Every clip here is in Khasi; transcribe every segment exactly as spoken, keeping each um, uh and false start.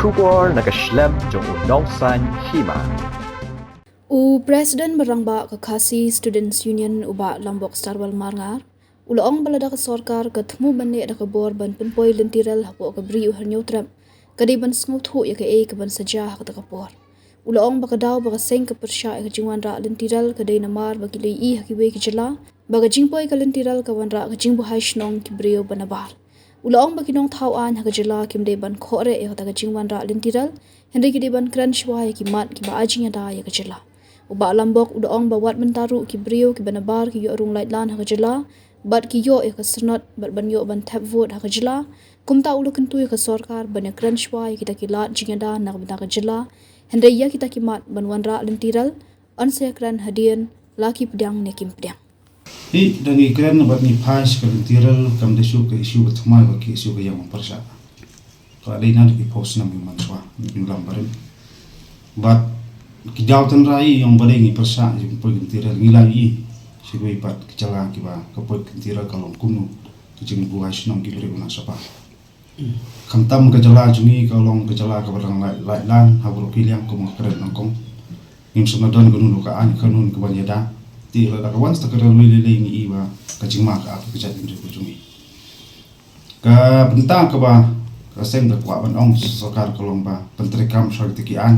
Khubor na ka shlem jong u Nongsaiñ Hima. U President ba rangbah ka Khasi Students Union, u Bah Lambok Starwell Marngar, u la ong ba lada ka sorkar ka thmu ban leh da ka bor ban pynpoi lynti rel hapoh ka Bri u Hynñiewtrep, ka dei ban sngewthuh ïa kaei kaban sa jia ha kata ka por. U la ong ba ka daw ba ka seng ka pyrshah ïa ka jingwanrah lynti rel ka dei namar ba ki la ïohi ha kiwei ki jylla ba ka jingpoi ka lynti rel ka wanrah ka jingbuhai shnong ki briew ba nabar. U la ong ba ki nongthaw aiñ ha ka jylla kim dei ban khohreh ïa kata ka jingwanrah lynti rel, hynrei ki dei ban kren shuwa ïa ki mat kiba ai jingïada ïa ka jylla. U Bah Lambok u la ong ba wat mynta ruh ki briew kiba nabar ki ïoh rung laitlan ha ka jylla bad ki ïoh ïa ka syrnod bad ban ïoh ban thep vote ha ka jylla. Kumta u la kyntu ïa ka sorkar ban ïa kren shuwa ïa kita ki lad jingïada na ka bynta ka jylla, hynrei ïa kita ki mat ban wanrah lynti rel, yn sa ïa kren hadien la ki pdiang ne kim pdiang. Hi, da ngi kren bad ngi phai sha ka lynti rel, kam dei shuh ka issue ba thymmai bad ka issue ba ïeng ba pyrshah. Ka la dei na da ki phew snem ngi man shuwa, ngi lam barim. Bad ki daw tynrai ïong ba dei ngi pyrshah jingpoi lynti rel, ngi la ïohi sha kiwei pat ki jylla kiba ka poi lynti rel ka long kumno ka jingbuhai shnong ki briew na shapa. Khamtam ka jylla jong ngi ka long ka jylla kaba dang lai, laitlan ha baroh ki liang, kum nga kren nyngkong. Ngim shym la don kano kano ka aiñ kano kano kaban ïada. Te lada ka wan sa ka railway lei lei ngi i ba ka jingma ka ap ka jaitbynriew ka jong ngi. Ka bynta kaba ka seng ka kwah ban ong sha sorkar ka long ba pyntreikam shuwa kita ki aiñ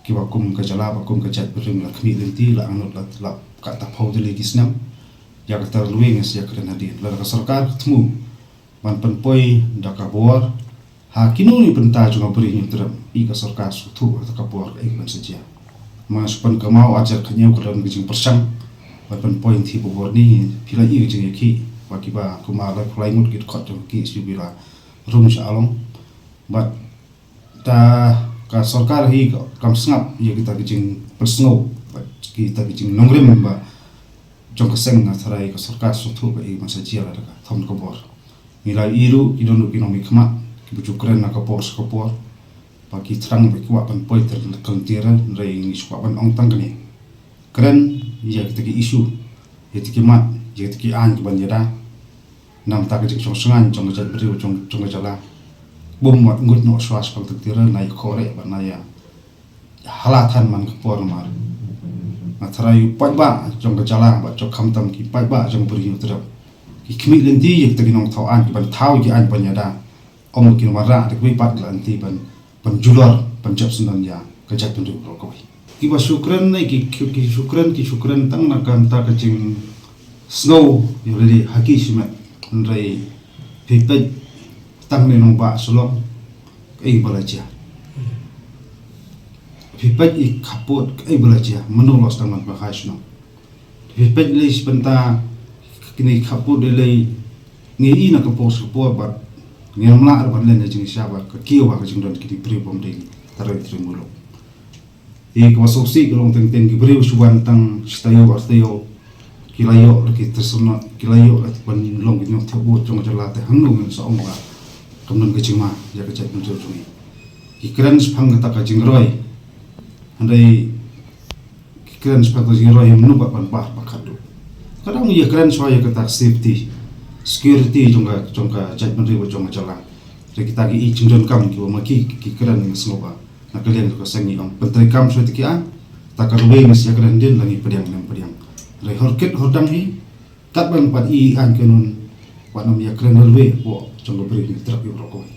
kiba kum ka jylla, ba kum ka jaitbynriew ngi la khmih lynti la angnud la, la katto phew tylli ki snem. Ïa kata ka railway ngi sa ïa kren hadien. Lada ka sorkar ka thmu ban pynpoi da ka bor ha kino kino ki bynta jong ka Bri Hynñiewtrep, i ka sorkar sngewthuh ha kata ka por kaei kaban sa jia. Ma shu pynkynmaw, ar hajar khathynñiew ka don ka jingpyrshang ban pynpoi lynti bor ne, phi la i ka jingïakhih ba kiba kumba laiphew lai ngut ki dkhot jong ka KSU ki la rung sha Along. Bad ta ka sorkar hi ka, kam sngap ïa kita ki jingpynsngew bad kita ki jingnongrim ba jong ka seng. Nga tharai ka sorkar sngewthuh ba i man sa jia lada ka thom ka bor. Ngi la ïohi ruh ki don ruh ki nongmihkhmat kiba ju kren na ka por sha ka por ba ki thrang ba ki kwah ban poi ter ka lynti rel, hynrei ngi shu kwah ban ong tang kane. Kren ïa kita ki issue, ïa kita ki mat, ïa kita ki aiñ kiban ïada. Namar ka jingshong shngaiñ jong ka jaitbynriew jong, jong ka jylla. Bym wat nguid noh shuwa shaphang ka lynti rel, na ïa khohreh bad na ïa hala than man ka por namar nga tharai u paidbah jong ka jylla bad jong khamtam ki paidbah jong ka Bri Hynñiewtrep ki khmih lynti ïa kita ki nongthaw aiñ kiban thaw ïa ki aiñ ban ïada. Ym ki wanrah da kiwei pat, ki la lynti ban, ban julor, ban jop syndon ïa ka jaitbynriew baroh kawei. Kiba shu kren ne ki, ki, ki shu kren, ki shu kren tang na ka bynta ka jingsngew ïa lade ha ki shimet, hynrei phi peit tang ne nongbah Shillong kaei ba la jia. Phi peit i khappud kaei ba la jia, mano la sdang ban pynhai shnong. Phi peit lei shi bynta kine ki khappud lei lei, ngi i na ka por sha ka por bad ngim lah ruh ban len na jingshisha bad ka kiew ha ka jingdon kine ki briew bym dei trai trai muluk. Te kaba sngewsih ka long teng teng ki briew shu wan tang shi taïew ar taïew, ki la ïoh la ki tyrshynna, ki la ïoh la ban long ki nongthep vote jong ka jylla, te hangno ngin sa ong ba kam don ka jingma ïa ka jaitbynriew jong ngi. Ki kren shaphang kata ka jingroi, hynrei ki kren shaphang kata ka jingroi ïa mano ba ban bah ba khatduh. Ka dang ïa kren shuwa ïa kata safety, security jong ka, jong ka jaitbynriew, jong ka jylla. Hynrei kita ki i jingdonkam kiba ma ki, ki kren, ngi sngewbha na ka liang ka seng ngi ong pyntreikam shuwa kita ki aiñ. Ta ka ruwei ngi sa ïa kren hadien la ngi pdiang ne em pdiang. Hynrei hor kit hor dang hi, katba ngi pat i aiñ kano, wat nym ïa kren ruwei hapoh jong ka Bri Hynñiewtrep ïa baroh kawei.